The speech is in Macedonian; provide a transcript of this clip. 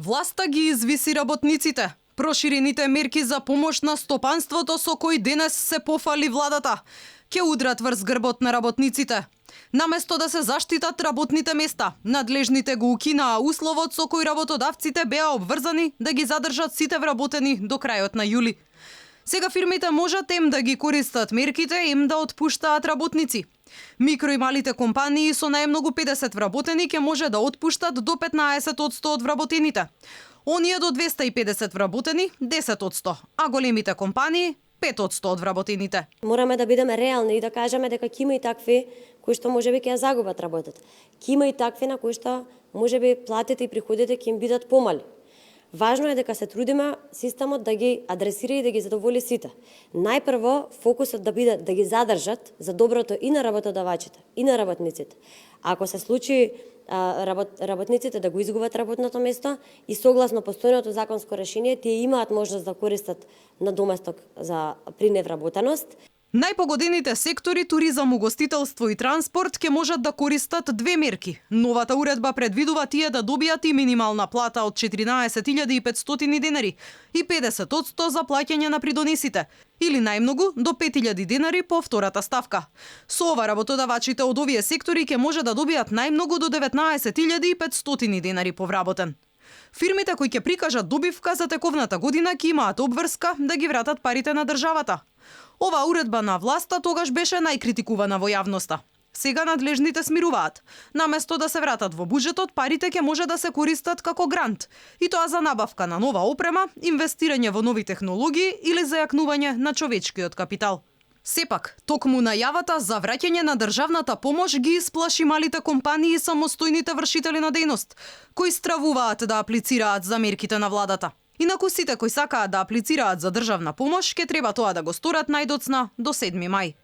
Власта ги извиси работниците. Проширените мерки за помош на стопанството со кои денес се пофали владата ќе удрат врз грбот на работниците. Наместо да се заштитат работните места, надлежните го укинаа условот со кој работодавците беа обврзани да ги задржат сите вработени до крајот на јули. Сега фирмите можат ем да ги користат мерките, ем да отпуштаат работници. Микро и малите компании со најмногу 50 вработени ќе може да отпуштат до 15% од вработените. Оние до 250 вработени 10%, а големите компании 5% од вработените. Мораме да бидеме реални и да кажеме дека ќе има и такви кои што можеби ќе ја загубат работата. Ќе има и такви на кои што можеби платите и приходите ќе им бидат помали. Важно е дека се трудиме системот да ги адресира и да ги задоволи сите. Најпрво фокусот да биде да ги задржат за доброто и на работодавачите, и на работниците. Ако се случи работниците да го изгубат работното место и согласно постојното законско решение, тие имаат можност да користат надоместок за при невработеност. Најпогодените сектори туризам, угостителство и транспорт ќе можат да користат две мерки. Новата уредба предвидува тие да добијат и минимална плата од 14.500 денари и 50% за плаќање на придонесите, или најмногу до 5.000 денари по втората ставка. Со ова работодавачите од овие сектори ќе може да добијат најмногу до 19.500 денари по вработен. Фирмите кои ќе прикажат добивка за тековната година ќе имаат обврска да ги вратат парите на државата. Ова уредба на власта тогаш беше најкритикувана во јавноста. Сега надлежните смируваат. Наместо да се вратат во буџетот, парите ќе може да се користат како грант, и тоа за набавка на нова опрема, инвестирање во нови технологии или зајакнување на човечкиот капитал. Сепак, токму најавата за враќање на државната помош ги исплаши малите компании и самостојните вршители на дејност, кои стравуваат да аплицираат за мерките на владата. Инаку сите кои сакаат да аплицираат за државна помош, ќе треба тоа да го сторат најдоцна до 7 мај.